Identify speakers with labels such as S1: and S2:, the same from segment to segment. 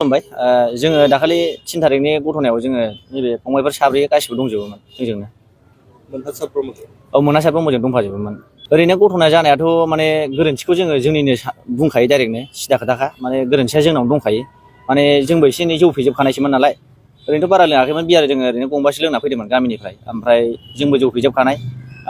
S1: खुलुमबाय जोङो दाखालि 3 थारिखनि गथनायाव जोङो नैबे फंबायफोर साब्रै गासिबो दंजोबोमोन जोंजोंनो
S2: मोनहासार ब्रह्मजों
S1: मोनहासार ब्रह्मजों दंफाजोबोमोन। ओरैनो गथना जानायाथ' माने गोरोन्थिखौ जोङो जोंनिनो बुंखायो डाइरेक्टनो सिदा खोथाखा माने गोरोन्थिया जोंनावनो दंखायो। माने जोंबो एसे एनै जौ फेजोबखानायसोमोन नालाय ओरैनोथ' बारा लोङाखैमोन बियार जोङो ओरैनो गंबासो लोंना फैदोंमोन गामिनिफ्राय ओमफ्राय जोंबो जौ फेजोबखानाय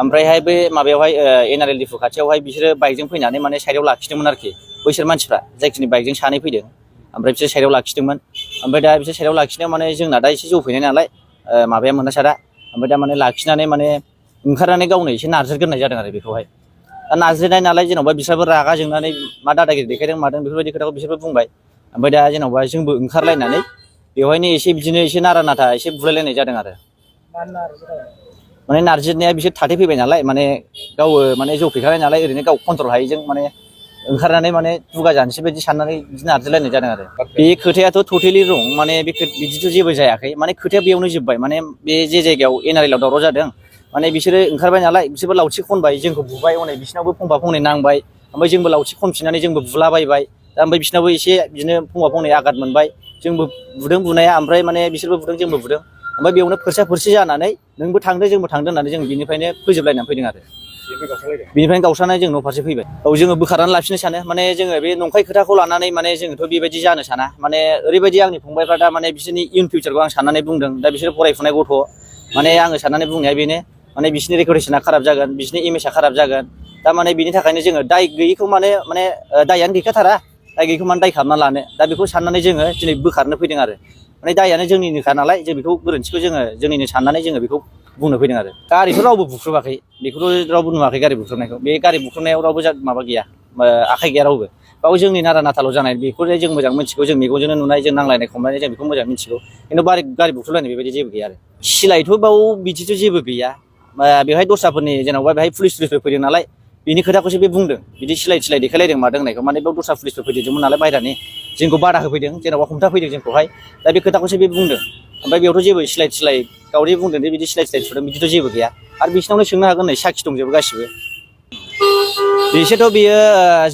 S1: ओमफ्रायहाय बे माबायावहाय एनआरएल डिपु खाथियावहाय बिसोरो बाइकजों फैनानै माने साइडआव लाखिदोंमोन आरोखि बैसोर मानसिफ्रा जायखिनि बाइकजों सानै फैदों ओमफ्राय बिसोर साइडआव लाखिदोंमोन ओमफ्राय दा बिसोर साइडआव लाखिनायाव माने जोंना दा एसे जौ फेनाय नालाय माबाया मोनहासारा ओमफ्राय दा माने लाखिनानै माने ओंखारनानै गावनो एसे नारज्रिग्रोनाय जादों आरो बेखौहाय दा नारज्रिनाय नालाय जेन'बा बिसोरबो रागा जोंनानै मा दादागिरि देखायदों मादों बेफोरबायदि खोथाखौ बिसोरबो बुंबाय ओमफ्राय दा जेन'बा जोंबो ओंखारलायनानै बेवहायनो एसे बिदिनो एसे नारा नाथा एसे बुलायलायनाय जादों आरो माने नारजिनाया बिसोर थाथै फैबाय नालाय माने गाव माने जौ फेखानाय नालाय ओरैनो गाव कन्ट्रल हायैजों माने ओंखारनानै माने दुगा जानोसै बायदि साननानै बिदि नारजिलायनाय जादों आरो बे खोथायाथ' टटेलि रं माने बे बिदिथ' जेबो जायाखै माने खोथाया बेयावनो जोब्बाय माने बे जे जायगायाव एनआरएलआव दावराव जादों माने बिसोरो ओंखारबाय नालाय बिसोरबो लावथि खनबाय जोंखौ बुबाय हनै बिसिनावबो फंफा फंनै नांबाय ओमफ्राय जोंबो लावथि खनफिननानै जोंबो बुलाबायबाय दा ओमफ्राय बिसिनावबो एसे बिदिनो फंफा फंनै आघात मोनबाय जोंबो बुदों बुनाया ओमफ्राय माने बिसोरबो बुदों जोंबो बुदों ओमफ्राय बेयावनो फोरसा फोरसि जानानै नोंबो थांदो जोंबो थांदो होननानै जों बिनिफ्रायनो फोजोबलायनानै फैदों आरो बिनिफ्रायनो गावस्रानानै जों न' फारसे फैबाय औ जोङो बोखारनानै लाफिननो सानो माने जोङो बे नंखाय खोथाखौ लानानै माने जोङोथ' बेबायदि जानो साना माने ओरैबायदि आंनि फंबायफ्रा दा माने बिसोरनि इयुन फिउचारखौ आं साननानै बुंदों दा बिसोर फरायफुनाय गथ' माने आङो साननानै बुंनाया बेनो माने बिसोरनि रेपुटेसना खाराब जागोन बिसोरनि इमेजआ खाराब जागोन दा माने बिनि थाखायनो जोङो दाय गैयैखौ माने दायानो गैखाथारा दाय गैयैखौ माने दाय खालामना लानो दा बेखौ साननानै जोङो दिनै बोखारनो फैदों आरो माने दायानो जोंनिनोखा नालाय जों बेखौ गोरोन्थिखौ जोङो जोंनिनो साननानै जोङो बेखौ बुंनो फैदों आरो गारिखौ रावबो बुख्रुबाखै बेखौथ' रावबो नुवाखै गारि बुख्रुबनायखौ बे गारि बुख्रुबनायाव रावबो माबा गैया आखाइ गैया रावबो बाव जोंनि नारा नाथाल' जानाय बेखौ जों मोजां मिथिगौ जों मेगनजोंनो नुनाय जों नांलायनाय खमलायनाय जों बेखौ मोजां मिथिगौ खिन्थु गारि बुख्रुबलायनाय बेबायदि जेबो गैया आरो सिलायथ' बाव बिदिथ' जेबो गैया बेवहाय दस्राफोरनि जेनेबा बेहाय पुलिसफोर फैदों नालाय बिनि खोथाखौसो बे बुंदों बिदि सिलाय देखायलायदों मादों होननायखौ माने बेयाव दस्रा पुलिसफोर फैदोंमोन नालाय बायह्रानि जोंखौ बादा होफैदों जेनेबा हमथाफैदों जोंखौहाय दा बे खोथाखौसो बे बुंदों ओमफ्राय बेयावथ' जेबो सिलाय गावदे बुंदों दे बिदि सिलाय थुदों बिदिथ' जेबो गैया आरो बिसिनावनो सोंनो हागोन नै साखि दंजोबो गासिबो बिसोरथ' बियो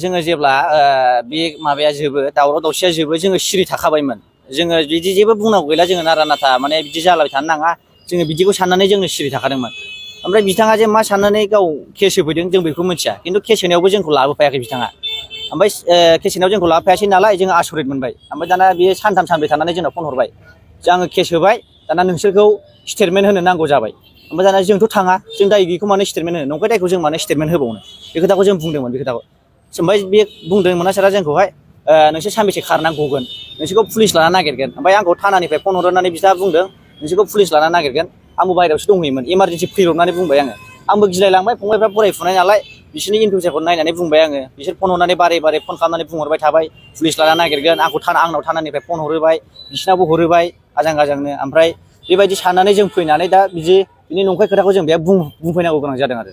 S1: जोङो जेब्ला बे माबाया जोबो दावराव दावसिया जोबो जोङो सिरि थाखाबायमोन जोङो बिदि जेबो बुंनांगौ गैला जोङो नारा नाथा माने बिदि जालाबाय थानो नाङा जोङो बिदिखौ साननानै जोङो सिरि थाखादोंमोन ओमफ्राय बिथाङा जे मा साननानै गाव केस होफैदों जों बेखौ मिथिया खिन्थु केस होनायावबो जोंखौ लाबोफायाखै बिथाङा ओमफ्राय केस होनायाव जोंखौ लाबोफायासै नालाय जोङो आसरित मोनबाय ओमफ्राय दाना बियो सानथाम सानब्रै थानानै जोंनाव फन हरबाय आङो केस होबाय दाना नोंसोरखौ स्टेटमेन्ट होनो नांगौ जाबाय ओमफ्राय दाना जोंथ' थाङा जों दाय गैयैखौ मानो स्टेटमेन्ट होनो नंखाय दायखौ जों मानो स्टेटमेन्ट होबावनो बे खोथाखौ जों बुंदोंमोन बे खोथाखौ ओमफ्राय बे बुंदों मोनहासारा जोंखौहाय नोंसोर सानबेसे खारनानै गगोन नोंसोरखौ पुलिस लाना नागिरगोन ओमफ्राय आंखौ थानानिफ्राय फन हरनानै बिथाङा बुंदों नोंसोरखौ पुलिस लाना नागिरगोन आंबो बाहेरायावसो दंहैयोमोन इमारजेन्सि फैब्रबनानै बुंबाय आंबो गिलायलांबाय फंबायफ्रा फरायफुनाय नालाय बिसोरनि इन फिउचारखौ नायनानै बुंबाय आङो बिसोर फन हरनानै बारे बारे फन खालामनानै बुंहरबाय थाबाय पुलिस लाना नागिरगोन आंनाव थानानिफ्राय फन हरोबाय बिसिनावबो हरोबाय आजां गाजांनो ओमफ्राय बेबायदि साननानै जों फैनानै दा बिनि नंखाय खोथाखौ जों बेयाव बुंफैनांगौ गोनां जादों आरो